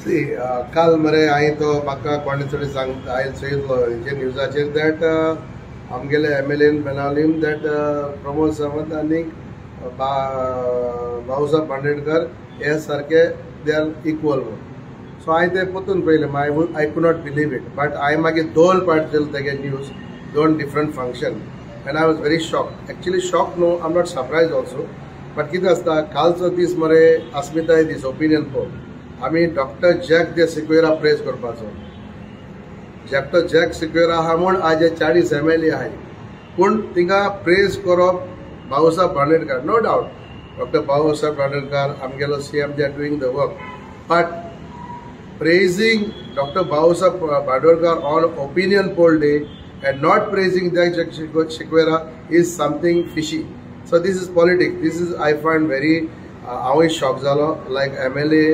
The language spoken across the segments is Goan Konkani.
सी काल मरे हांवें तो म्हाका कोणे तरी सांग आयल चोयलो हेचेर न्यूजाचेर that आमगेले MLN Benaulim that Pramod Sawant आनी भाऊसाहेब बांदेडकर हे सारके they are equal म्हणून. सो हांवें तें परतून पळयलें, I could not believe it. But हांवें मागीर दोन पार्ट चेले तेगे न्यूज, दोन different function, and I was very shocked. Actually shocked no, I am not surprise also. But कितें आसता, कालचो दीस मरे अस्मिताय दीस, ओपिनियन पोल. आमी डॉक्टर जॅक दे सिक्वेरा प्रेज करपाचो. डॉक्टर जॅक सिक्वेरा आहा म्हूण आज 40 एमएलए आहाय, पूण तिंगा प्रेज करप Bhausaheb Bandodkar. No doubt doctor Bhausaheb Bandodkar आमगेलो CM, they are doing the work. But praising doctor Bhausaheb Bandodkar on opinion poll day and not praising Jack Sequeira is something fishy. So this is politics. This is I find very हांवूय शॉक जालो. लायक एमएलए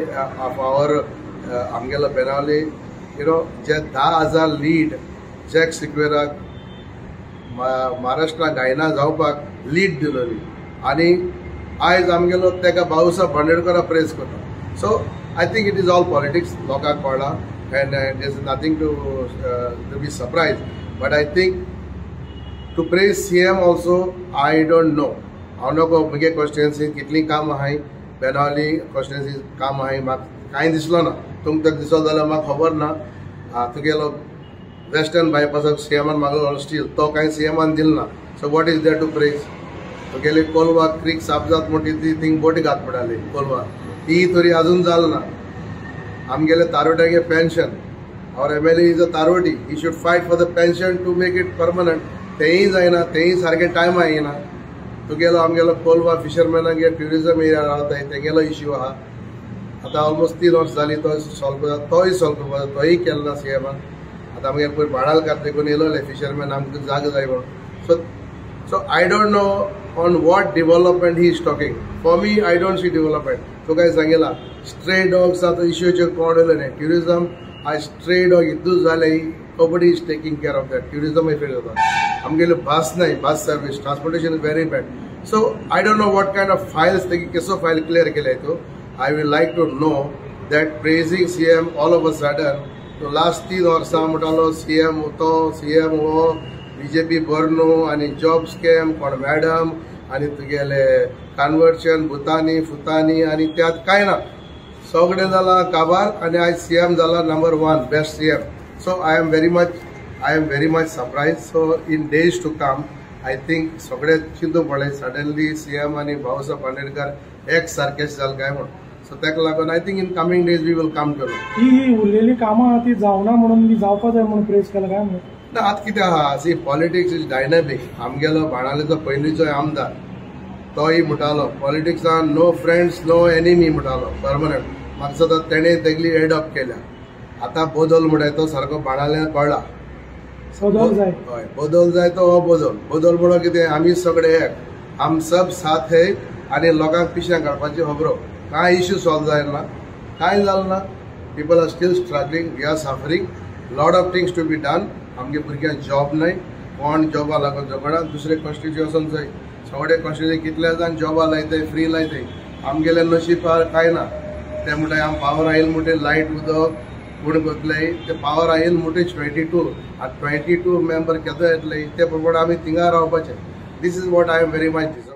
ऑफ our आमगेलो बेनावली, you know, जे 10,000 लीड जॅक सिक्वेराक महाराष्ट्राक गायना जावपाक लीड दिलोली, आनी आयज आमगेलो तेका भाऊसाहेब बांदेडकरा प्रेज करता. So I think it is all politics, लोकांक कळ्ळां, and there is nothing to be surprise. But I think to praise CM also I don't know. हांव नको म्हगे कॉन्स्टिट्युएन्सी कितलीं कामां आहाय, बेनावली कॉन्स्टिट्युएन्सी काम आहाय, म्हाका कांय दिसलो ना. तुमकां दिसलो जाल्यार म्हाका खबर ना. तुगेलो वेस्टर्न बायपासाक सीएमान मागलो स्टील, तो कांय सीएमान दिलो ना. So what is there to praise? तुगेली कोलवा क्रीक साफ जात म्हणटी ती थिंग बोटी घात पडटाली कोलवा, ती तरी अजून जाल ना. आमगेले तारोट्यागे pension, our MLA is a Taroti, he should fight for the pension to make it permanent. तेंय जायना, तेंय सारकें टायमा येना. तुगेलो आमगेलो कोलवा फिशरमॅनागे ट्युरिजम एरिया रावताय, तेगेलो इश्यू आहा. आतां ऑलमोस्ट 3 वर्स जालीं तो सॉल्व करता, तोय सॉल्व करपाचो, तोय केलो ना सीएमान. आतां आमगेर पयर भाडालकार देखून येयलोले फिशरमॅन, आमकां जागो जाय म्हणून. So I don't know on what development he is talking. For me I don't see development. तुका सांगिला स्ट्रे डॉग्स आतां इश्यूचेर कोण येयलो न्ही. ट्युरिजम आयज स्ट्रे डॉग इतूच जालें, nobody is taking care of that. Tourism effect जाता. आमगेले बस नाही, bus service, transportation is very bad. So I don't know what kind of files, तेगी कसो फायल क्लियर केले तो. I will like to know that praising CM all of a sudden. तो लास्ट 3 वर्सां म्हणटालो सीएम तो, सीएम हो, बीजेपी बरो न्हू, आनी जॉब स्कॅम, कोण मॅडम, आनी तुगेले कन्वर्शन भुतानी फुतानी, आनी त्यात कांय ना, सगळें जालां काबार. आनी आयज सीएम जाला number 1 best CM. So I am very much surprise. So in days to come I think सगळे चिंतू पडले सडनली सीएम आनी भाऊसाहेब बांदेडकर एक सारकेच जाल काय म्हणून. सो ताका लागून I think in coming days we will come to know. ही उरलेली कामां आहा ती जावना म्हणून जावपा जाय म्हणून प्रेज केला काय म्हणून ना. आतां कितें आहा, सी पॉलिटिक्स is dynamic. आमगेलो बाणावलेचो पयलींचो आमदार तोय म्हणटालो पॉलिटिक्सान नो फ्रेंड्स नो एनिमी म्हणटालो परमनंट. म्हाका दिसता तेणें तेगली एडॉप्ट केल्या. आतां बदल म्हणटाय तो सारको बाणावले कळ्ळा. हय, बदल जाय तो हो बदल. बदल म्हणून कितें, आमी सगळे एक, आम सब साथ है, आनी लोकांक पिश्यां काडपाची खबरो. कांय इश्यू सॉल्व जायना, कांय जालें ना. People are still struggling, we are suffering, lot of things to be done. आमगे भुरग्यांक जॉब न्हय, कोण जॉबा लागून झगडा, दुसरे कॉन्स्टिट्युएन्सन जाय, सगळे कॉन्स्टिट्युएन्सी कितले जाण जॉबा लायताय, फ्री लायताय. आमगेले नशीबार कांय ना. ते म्हणटाय आम पावर आयल म्हणटे लायट उदक कोण करतले, ते पावर आयल म्हणटे 22, आतां 22 मेंबर केदो येतले ते प्रमाणे आमी थिंगा रावपाचे. This is what I am very much disappointed.